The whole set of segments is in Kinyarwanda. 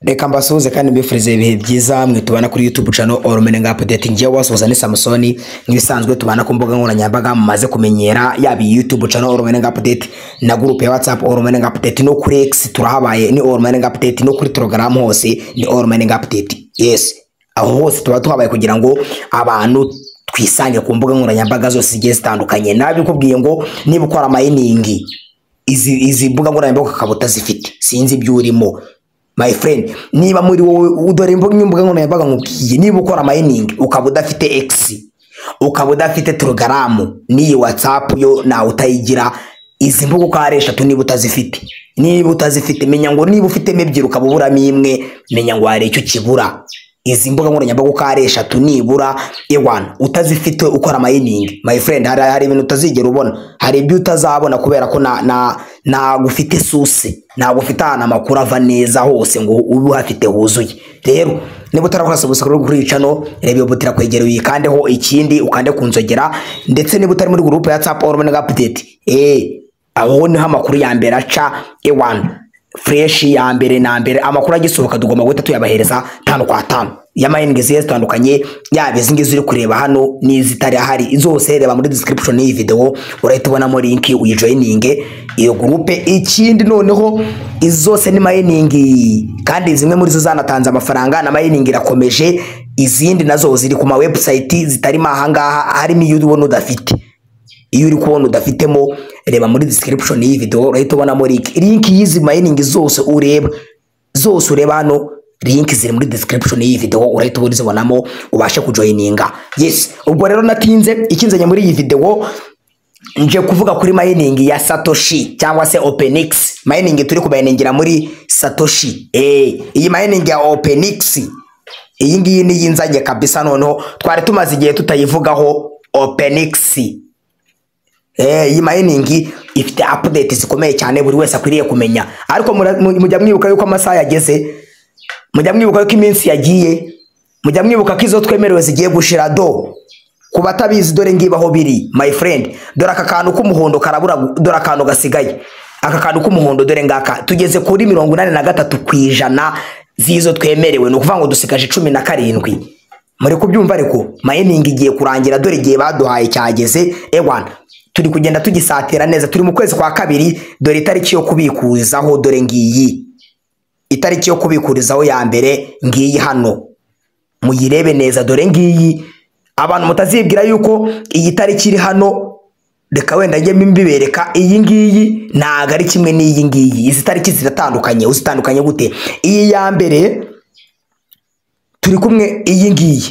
Reka mbasuhuze kandi mbifurize ibihe byiza mwe tubana kuri YouTube channel All Mining Update. Ngiye wasuhuza ni Samsoni, nk'ibisanzwe tubana ku mbuga nkoranyambaga mumaze kumenyera, yaba iyi YouTube channel All Mining Update na group ya WhatsApp All Mining Update, no kuri X turahabaye ni All Mining Update, no kuri Telegram hose ni All Mining Update. Yes, aho hose tuba tuhabaye kugira ngo abantu twisange ku mbuga nkoranyambaga zose zigiye zitandukanye. Nabikubwiye ngo niba ukora mining izi mbuga nkoranyambaga ukaba utazifite, sinzi ibyo urimo my friend. Niba muri wowe, dore imbuga nkoranyambaga nkubwiye, niba ukora mining ukaba udafite X, ukaba udafite Telegram n'iyi WhatsApp yo nawe utayigira, izi mbuga uko ari eshatu niba utazifite, menya ngo niba ufitemo ebyiri ukaba uburamo imwe, menya ngo hari icyo kibura. Izi mbuga nkoranyambaga uko ari eshatu nibura ewana utazifite ukora mining, my friend, hari ibintu utazigera ubona, hari ibyo utazabona kubera ko na ntabwo ufite source, ntabwo ufite ahantu amakuru ava neza hose ngo ube uhafite huzuye. Rero niba utarakora subscribe kuri iyi channel, reba iyo buto irakwegera uyikandeho, ikindi ukande ku nzogera. Ndetse niba utari muri group ya WhatsApp All Mining Update, aho niho amakuru ya mbere aca, ewana fresh ya mbere na mbere. Amakuru agisohoka tugomba guhita tuyabahereza tanu kwa tanu ya mining zigiye zitandukanye, yaba izi ngizi uri kureba hano n'izitari ahari zose. Reba muri description y'iyi video urahita ubonamo link uyijoininge iyo groupe. Ikindi noneho izi zose ni mining, kandi zimwe muri zo zanatanze amafaranga na mining irakomeje. Izindi nazo ziri ku ma website zitarimo ahangaha. Harimo iyo ubona udafite, iyo uri kubona udafitemo, reba muri description y'iyi video urahita ubonamo link y'izi mining zose ureba, zose ureba hano. Link ziri muri description y'iyi video, urahita ubonamo ubashe kujoininga. Yes, ubwo rero natinze ikinzanye muri iyi video, nje kuvuga kuri mining ya Satoshi cyangwa se OpenX mining turi kuminingira muri Satoshi. Iyi mining ya OpenX iyi ngiyi niyi nzanye kabisa. Noneho twari tumaze igihe tutayivugaho OpenX. Iyi mining ifite update zikomeye cyane buri wese akwiriye kumenya. Ariko mujya mwibuka yuko amasaha yageze, mujya mwibuka yuko iminsi yagiye, mujya mwibuka ko izo twemerewe zigiye gushira. Do ku batabizi, dore ngibaho biri, my friend. Dore aka kantu k'umuhondo karabura, dore akantu gasigaye, aka kantu k'umuhondo, dore ngaka. Tugeze kuri 83% z'izo twemerewe, ni ukuvuga ngo dusigaje 17. Muri kubyumva? Ariko mining igiye kurangira, dore igihe baduhaye cyageze. Ewana turi kugenda tugisatira neza, turi mu kwezi kwa kabiri. Dore itariki yo kubikurizaho, dore ngiyi itariki yo kubikurizaho ya mbere, ngiyi hano, muyirebe neza, dore ngiyi. Abantu mutazibwira yuko iyi tariki iri hano, reka wenda njye mbibereka, iyi ngiyi ntago ari kimwe n'iyi ngiyi. Izi tariki ziratandukanye. Uzitandukanye gute? Iyi ya mbere turi kumwe, iyi ngiyi,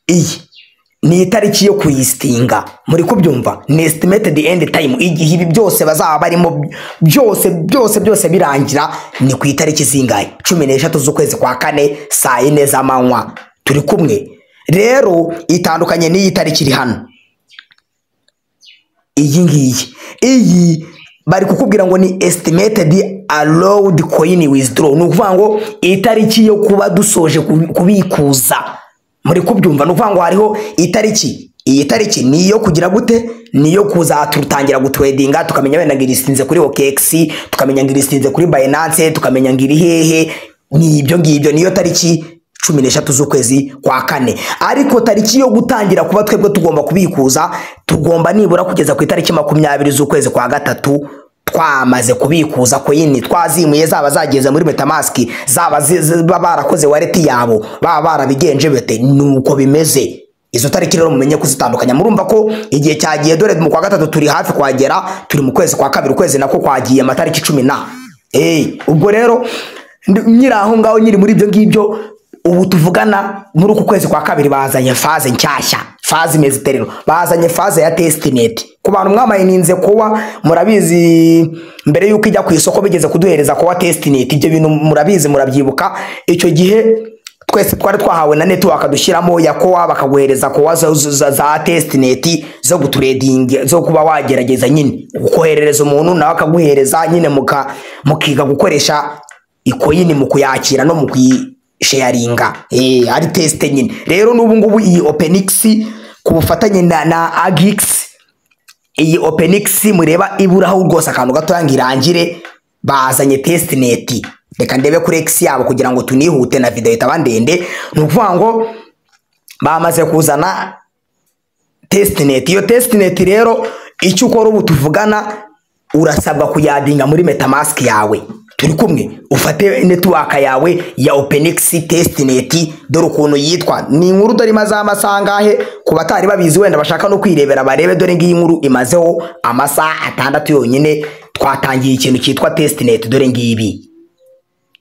iyi ni itariki yo kuyisitinga. Muri kubyumva? Ni estimated end time, igihe ibi byose bazaba barimo byose byose byose birangira ni ku itariki zingahe? 13 z'ukwezi kwa kane, saa 4 z'amanywa. Turi kumwe? Rero itandukanye n'iyi tariki iri hano, iyi ngiyi. Iyi bari kukubwira ngo ni estimated allowed coin withdraw, ni ukuvuga ngo itariki yo kuba dusoje kubikuza. Muri kubyumva? Ni ukuvuga ngo hariho itariki, iyi tariki ni iyo kugira gute? Ni iyo kuzatutangira gutradinga, tukamenya wenda ngo iristinze kuri OKX, tukamenya ngo iristinze kuri Binance, tukamenya ngo iri hehe. Ni ibyo ngibyo, niyo tariki 13 z'ukwezi kwa kane. Ariko tariki yo gutangira kuba twebwe tugomba kubikuza, tugomba nibura kugeza ku itariki 20 z'ukwezi kwa gatatu twamaze kubikuza coin, twazimuye, zaba zageze muri MetaMask, zaba barakoze wallet yabo, baba barabigenje bete, nuko bimeze. Izo tariki rero mumenye kuzitandukanya. Murumva ko igihe cyagiye, dore mu kwa gatatu turi hafi kuhagera, turi mu kwezi kwa kabiri, ukwezi nako kwagiye amatariki cumi na. Ubwo rero nyiri aho ngaho, nyiri muri ibyo ngibyo, ubu tuvugana muri uku kwezi kwa kabiri bazanye phase nshyashya. Phase imeze ite rero? Bazanye phase ya testnet. Ku bantu mwamayininze kuba murabizi, mbere yuko ijya ku isoko bigeze kuduhereza kuba testnet. Ibyo bintu murabizi, murabyibuka. Icyo gihe twese twari twahawe na network dushyiramo ya Core, bakaguhereza Core za testnet zo gutrading, zo kuba wagerageza nyine ukoherereza umuntu nawe akaguhereza nyine, mukiga gukoresha icoin mu kuyakira no mu kuyisharinga, ari test nyine. Rero n'ubu ngubu iyi OpenX ku bufatanye na Agix, iyi OpenX mureba iburaho rwose akantu gatoya ngo irangire, bazanye testnet. Reka ndebe kuri X yabo kugira ngo tunihute na video itaba ndende. Ni ukuvuga ngo bamaze kuzana testnet. Iyo testnet rero, icyo ukora ubu tuvugana, urasabwa kuyaddinga muri MetaMask yawe. Turi kumwe? Ufate network yawe ya OpenX testnet. Dore ukuntu yitwa. Ni inkuru dore imaze amasaha angahe? Ku batari babizi, wenda bashaka no kwirebera, barebe. Dore ngiyi nkuru imazeho amasaha 6 yonyine. Twatangiye ikintu cyitwa testnet. Dore ngibi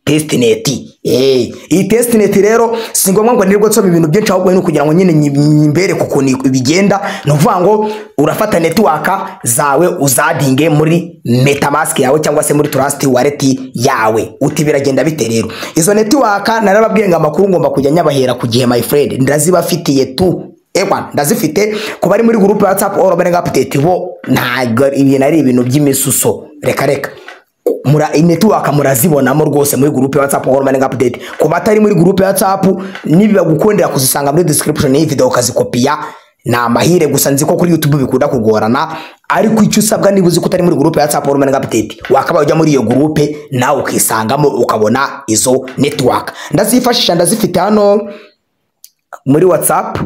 testnet. Iyi testnet rero si ngombwa ngo nirwo nsoma ibintu byinshi, ahubwo ni ukugira ngo nyine nyimbereke ukuntu bigenda. Ni ukuvuga ngo urafata network zawe uzaddinge muri MetaMask yawe cyangwa se muri Trust Wallet yawe. Uti biragenda bite rero izo network? Narababwiye ngo amakuru ngomba kujya nyabahera ku gihe, my friend. Ndazibafitiye tu. Ewa, ndazifite. Ku bari muri group ya WhatsApp all over update bo, ntabwo ibintu ari ibintu by'imisuso. Reka reka, mura network murazibonamo rwose muri group ya WhatsApp all morning update. Ku batari muri group ya WhatsApp, nibibagukundira kuzisanga muri description y'iyi video ukazikopiya, ni amahire. Gusa nzi ko kuri YouTube bikunda kugorana, ariko icyo usabwa, niba uzi ko utari muri group ya WhatsApp all morning update, wakaba ujya muri iyo group nawe ukisangamo, ukabona izo network. Ndazifashisha, ndazifite hano muri WhatsApp.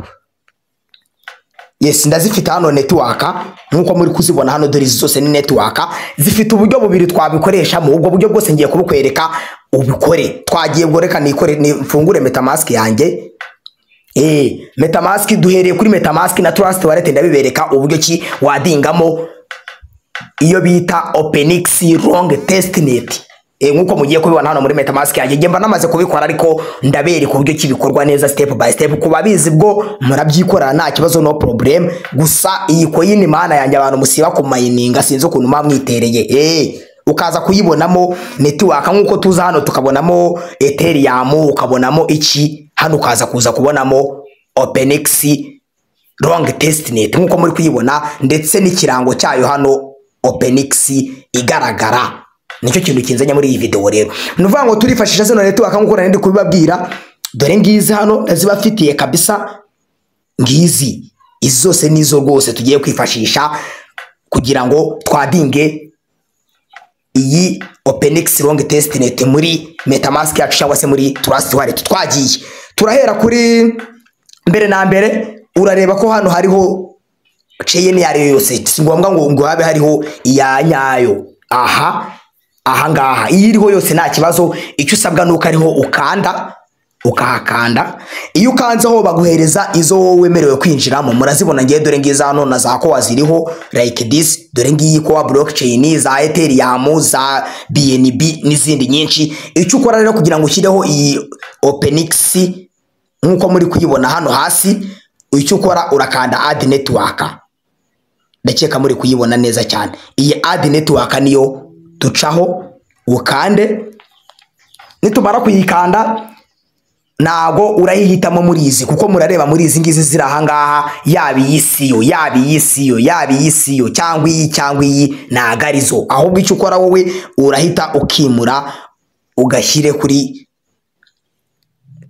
Yes, ndazifite hano network nkuko muri kuzibona hano. Dore izi zose ni network. Zifite uburyo bubiri twabikoreshamo. Ubwo buryo bwose ngiye kubukwereka ubikore. Twagiye. Ubwo reka nikore, nifungure MetaMask yanjye. MetaMask, duhereye kuri MetaMask na Trust Wallet. Ndabibereka uburyo ki waddingamo iyo bita OpenX Long Testnet. Nkuko mugiye kubibona hano muri MetaMask yanjye, njye mba namaze kubikora, ariko ndabereka uburyo ki bikorwa neza step by step. Ku babizi bwo murabyikorera, nta kibazo, no problem. Gusa iyi coin, mana yanjye, abantu musiba ku mininga, sinzi ukuntu muba mwitereye. Ukaza kuyibonamo network nkuko tuza hano tukabonamo Ethereum, ukabonamo iki hano, ukaza kuza kubonamo OpenX Long Testnet nkuko muri kuyibona, ndetse n'ikirango cyayo hano OpenX igaragara. Nicyo kintu kinzanye muri iyi video rero. Ni ukuvuga ngo turifashisha zino network nkuko nari ndi kubibabwira. Dore ngizi hano, ndazibafitiye kabisa. Ngizi, izi zose nizo rwose tugiye kwifashisha kugira ngo twaddinge iyi OpenX Long Testnet muri MetaMask yacu cyangwa se muri Trust Wallet. Twagiye. Turahera kuri mbere na mbere, urareba ko hano hariho chain iyo ari yo yose. Si ngombwa ngo habe hariho iya nyayo. Aha ngaha iyo iriho yose nta kibazo. Icyo usabwa nuko ariho ukanda, ukahakanda. Iyo ukanzeho baguhereza izo wowe wemerewe kwinjiramo. Murazibona, ngiye, dore ngiza hano na za Core ziriho like this. Dore ngiyi Core blockchain, za Ethereum, za BNB n'izindi nyinshi. Icyo ukora rero kugira ngo ushyireho iyi OpenX nkuko muri kuyibona hano hasi, icyo ukora urakanda add network. Ndakeka muri kuyibona neza cyane. Iyi add network niyo ducaho. Ukande. Nitumara kuyikanda, ntago urayihitamo muri izi, kuko murareba muri izi ngizi ziri ahangaha, yaba iyi siyo, yaba iyi siyo, yaba iyi siyo, cyangwa iyi, cyangwa iyi, ntago arizo. Ahubwo icyo ukora wowe, urahita ukimura ugashyire kuri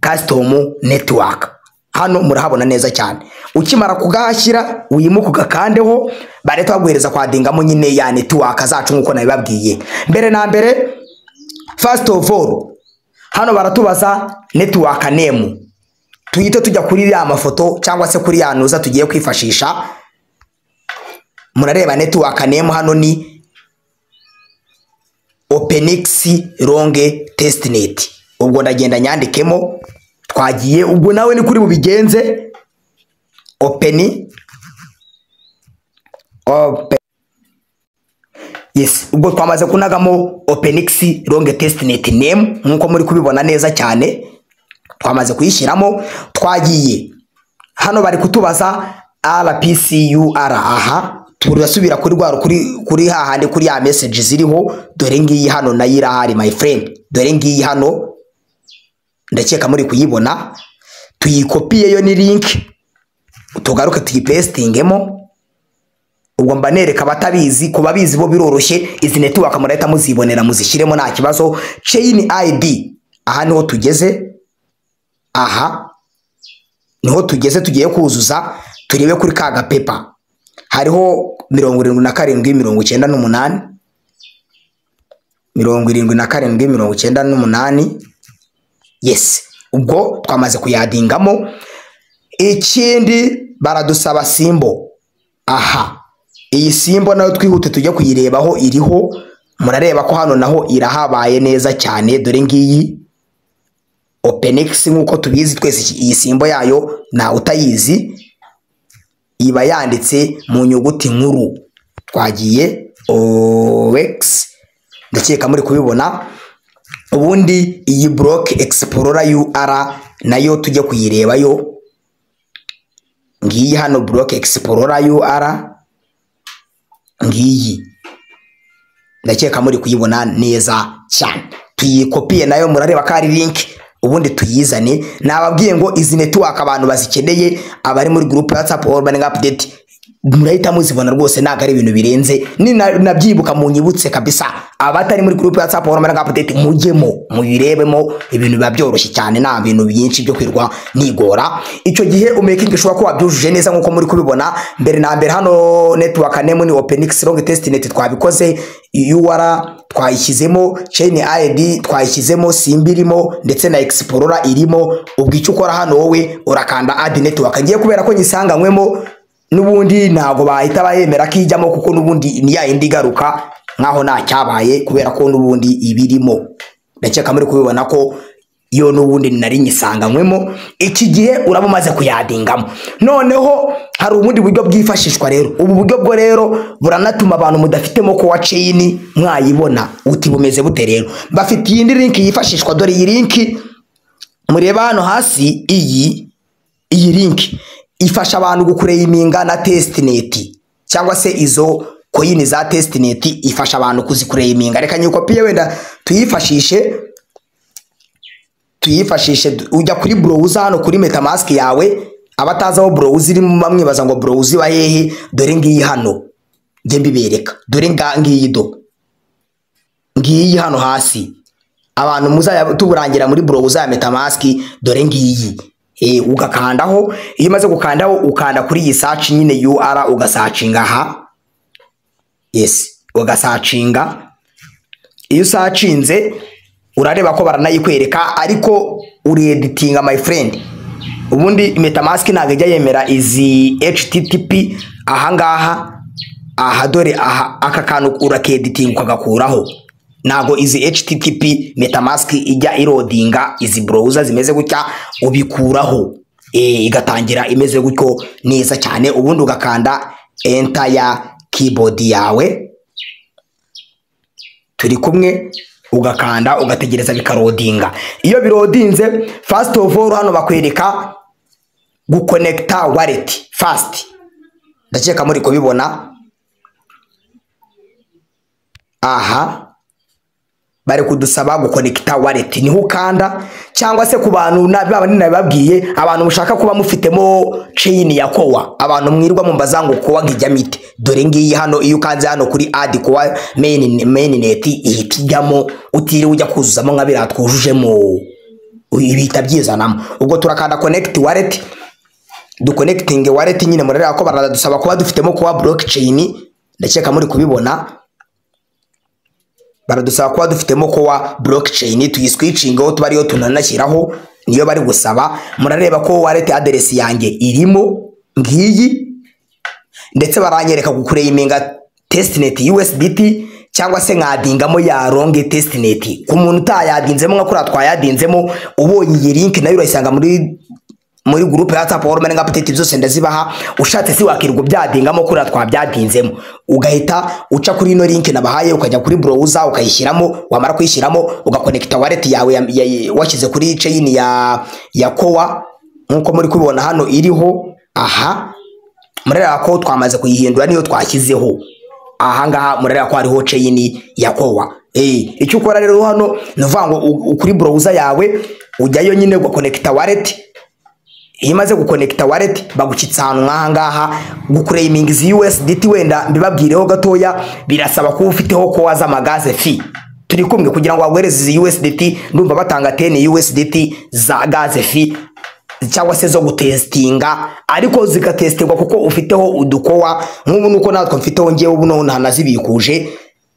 custom network. Hano murahabona neza cyane. Ukimara kugahashyira, wimuka ugakandeho, bareta baguhereza kwaddingamo nyine ya network zacu nk'uko nabibabwiye mbere na mbere. First of all, hano baratubaza network name. Tuhite tujya kuri ya mafoto cyangwa se kuri ya nuza tugiye kwifashisha. Murareba network name hano ni OpenX Long Testnet. Ubwo ndagenda nyandikemo. Twagiye. Ubwo nawe ni kuri bubigenze. Open. Yes, ubwo twamaze kunagamo OpenX Long Testnet name nkuko muri kubibona neza cyane, twamaze kuyishyiramo. Twagiye. Hano bari kutubaza RPC URL. Aha turasubira kuri rwa kuri hahandi kuri ya message ziriho. Dore ngiyi hano, nayo irahari, my friend. Dore ngiyi hano, ndakeka muri kuyibona. Tuyikopiye, yo ni link. Tugaruke tuyipastingemo. Ubwo mba nereka abatabizi, ku babizi bo biroroshye. Izi network murahita muzibonera, muzishyiremo, nta kibazo. Chain ID, aha niho tugeze, aha niho tugeze. Tugiye kuzuza. Turebe kuri ka gapepa, hariho 77 98, 77 98. Yes, ubwo twamaze kuyaddingamo. Ikindi baradusaba symbol. Aha iyi symbol nayo twihute tujya kuyirebaho iriho. Murareba ko hano naho irahabaye neza cyane. Dore ngiyi OpenX, nk'uko tubizi twese iyi symbol yayo nta utayizi, iba yanditse mu nyuguti nkuru. Twagiye OX, ndakeka muri kubibona. Ubundi iyi block explorer URL nayo tujye kuyirebayo. Ngiyi hano block explorer URL ngiyi, ndakeka muri kuyibona neza cyane. Tuyikopiye nayo, murareba ko ari link, ubundi tuyizane. Nababwiye ngo izi network abantu bazikeneye, abari muri group ya WhatsApp All Morning Update, murahita muzibona rwose, ntabwo ari ibintu birenze. Ni nabyibuka munyibutse kabisa. Abatari muri group ya WhatsApp All Morning Update, mujyemo muyirebemo, ibintu biba byoroshye cyane, nta bintu byinshi byo kwirwa nigora. Icyo gihe umaking sure ko wabyujuje neza nk'uko muri kubibona. Mbere na mbere hano network name ni OpenX long testnet, twabikoze. URL twayishyizemo, chain ID twayishyizemo, symbol irimo, ndetse na explorer irimo. Ubwo icyo ukora hano wowe urakanda add network. Ngiye kubera ko nyisanganywemo n'ubundi ntabwo bahita bayemera ko ijyamo, kuko n'ubundi ni ya yindi igaruka nkaho nta cyabaye, kubera ko n'ubundi ibirimo. Ndakeka muri kubibona ko yo n'ubundi nari nyisanganywemo. Iki gihe uraba umaze kuyaddingamo. Noneho hari ubundi buryo bwifashishwa rero. Ubu buryo bwo rero buranatuma abantu mudafitemo Core chain mwayibona. Uti bumeze bute rero? Bafite iyindi link yifashishwa. Dore iyi link mureba hano hasi, iyi link ifasha abantu guclaiminga na testnet, cyangwa se izo coin za testnet ifasha abantu kuziclaiminga. Reka nyikopiye wenda tuyifashishe. Ujya kuri browser hano kuri MetaMask yawe. Abatazi aho browser irimo bamwibaza ngo browser iba hehe, dore ngiyi hano, njye mbibereka. Dore ngiyi, do ngiyi hano hasi. Abantu muzajya tuburangira muri browser ya MetaMask, dore ngiyi. Ugakandaho. Iyo umaze gukandaho, ukanda kuri iyi search nyine URL, ugasearchinga aha. Yes, ugasearchinga. Iyo usearchinze urareba ko baranayikwereka, ariko ureditinga, my friend. Ubundi MetaMask ntabwo ijya yemera izi HTTP ahangaha. Aha dore aha, aka kantu urakeditinga ukagakuraho. Ntabwo izi HTTP MetaMask ijya iloadinga izi browser zimeze gutya, ubikuraho, igatangira imeze gutyo neza cyane. Ubundi ugakanda enter ya keyboard yawe, turi kumwe, ugakanda ugategereza bikaloadinga. Iyo biloadinze, first of all hano bakwereka guconnecta wallet first. Ndakeka muri kubibona aha bari kudusaba guconnecta wallet, niho ukanda. Cyangwa se ku bantu baba nababwiye, abantu mushaka kuba mufitemo chain ya Core, abantu mwirwa mumbaza ngo Core ngijya mite, dore ngiyi hano. Iyo ukanze hano kuri add Core mainnet, ihita ijyamo utiriwe ujya kuzuzamo nka biriya twujujemo, ibihita byizanamo. Ubwo turakanda connect wallet, duconnecting wallet nyine. Murareba ko baradusaba kuba dufitemo Core blockchain. Ndakeka muri kubibona, baradusaba kuba dufitemo Core blockchain, tuyiswitchingaho tuba ariyo tunanashyiraho, niyo bari gusaba. Murareba ko wallet address yanjye irimo ngiyi, ndetse baranyereka guclaiminga testnet USDT, cyangwa se nkaddingamo ya long testnet. Ku muntu utayaddinzemo nka kuriya twayaddinzemo, ubonye iyi link nayo urayisanga muri groupe ya WhatsApp All Morning Update, byose ndazibaha. Ushatse si wakirwa byaddingamo kuriya twabyadinzemo, ugahita uca kuri ino link nabahaye, ukajya kuri browser ukayishyiramo. Wamara kuyishyiramo, ugaconnecta wallet yawe washyize kuri chain ya Core, nkuko muri kubibona hano iriho aha. Murareba ko twamaze kuyihindura, niyo twashyizeho aha ngaha. Murareba ko hariho chain ya Core. Icyo ukora rero hano ni ukuvuga ngo kuri browser yawe ujyayo nyine ugaconnecta wallet. Iyo umaze guconnecta wallet, bagushyitsa ahantu nk'aha ngaha guclaiminga izi USDT. Wenda mbibabwireho gatoya, birasaba kuba ufiteho Core z'ama gas fee, turi kumwe, kugira ngo baguhereze izi USDT. Ndumva batanga 10 USDT za gas fee, cyangwa se zo gutestinga, ariko zigatestingwa kuko ufiteho uduCore. Nk'ubu nuko natwe mfiteho ngewe ubu none ntanazibikuje.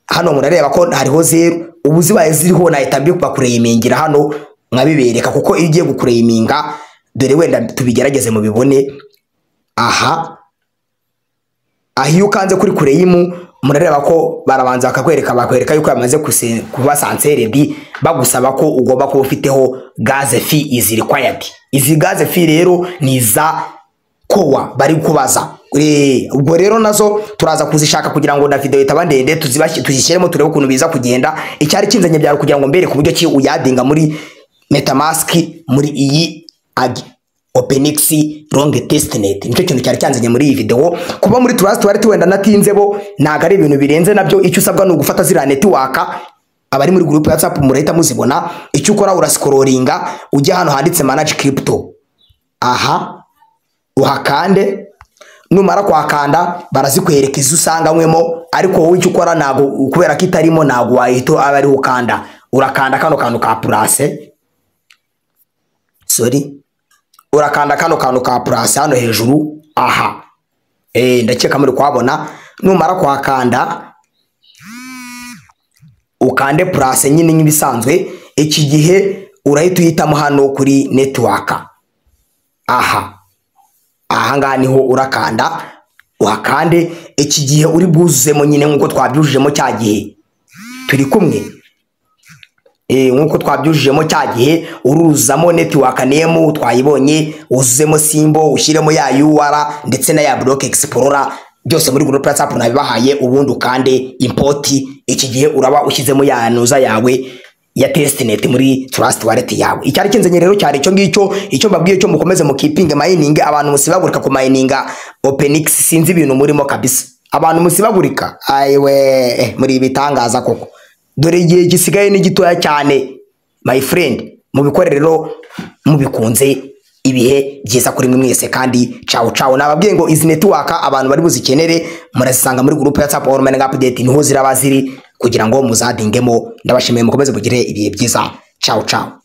Hano murareba ko hariho zeru. Ubu zibaye ziriho nahita mbibaclaimingira hano nkabibereka, kuko iyo ugiye guclaiminga, dore wenda tubigerageze mubibone aha. Aho iyo ukanze kuri claim, murareba ko barabanza bakakwereka, bakwereka yuko yamaze kuba canceled, bagusaba ko ugomba kuba ufiteho gas fee is required. Izi gas fee rero ni iza Core bari kubaza. Ubwo rero nazo turaza kuzishaka kugira ngo na video itaba ndende, tuzishyiremo turebe ukuntu biza kugenda. Icyari kinzanye byaro kugira ngo mbereke uburyo ki uyaddinga muri MetaMask muri iyi OpenX long testnet. Nicyo kintu cyari cyanzanye muri iyi video. Kuba muri Trust Wallet wenda natinze bo ntago ari ibintu birenze nabyo. Icyo usabwa ni ugufata ziriya network, abari muri group ya WhatsApp murahita muzibona. Icyo ukora, urascrollinga ujya hano handitse "manage crypto", aha uhakande. Numara kuhakanda barazikwereka izo usanganywemo, ariko wowe icyo ukora, ntago, kubera ko itarimo ntago wahita aba ariho ukanda. Urakanda kano kantu ka plus, sorry, urakanda kano kantu ka plus hano hejuru aha. Ndakeka muri kuhabona. Numara kuhakanda ukande plus nyine nk'ibisanzwe. Iki gihe urahita uhitamo hano kuri network aha. Aha ngaha niho urakanda, uhakande. Iki gihe uri bwuzuzemo nyine nk'uko twabyujujemo cya gihe turi kumwe. Nk'uko twabyujujemo cya gihe, uruzamo network name twayibonye, wuzuzemo symbol, ushyiremo ya URL ndetse na ya block explorer, byose muri group WhatsApp nabibahaye. Ubundi ukande import. Iki gihe uraba ushyizemo ya nuza yawe ya testnet muri Trust Wallet yawe. Icyari kinzanye rero cyari icyo ngicyo. Icyo mbabwiye cyo, mukomeze mukeepinge mining. Abantu musibagurika ku mininga OpenX, sinzi ibintu murimo kabisa. Abantu musibagurika, ayiwe, muri ibitangaza koko. Dore igihe gisigaye ni gitoya cyane, my friend. Mubikore rero mubikunze. Ibihe byiza kuri mwe mwese kandi ciao ciao. Nababwiye ngo izi network abantu bari buzikenere murazisanga muri group ya WhatsApp All Mining Update, niho ziraba ziri kugira ngo muzaddingemo. Ndabashimiye, mukomeze mugire ibihe byiza. Ciao ciao.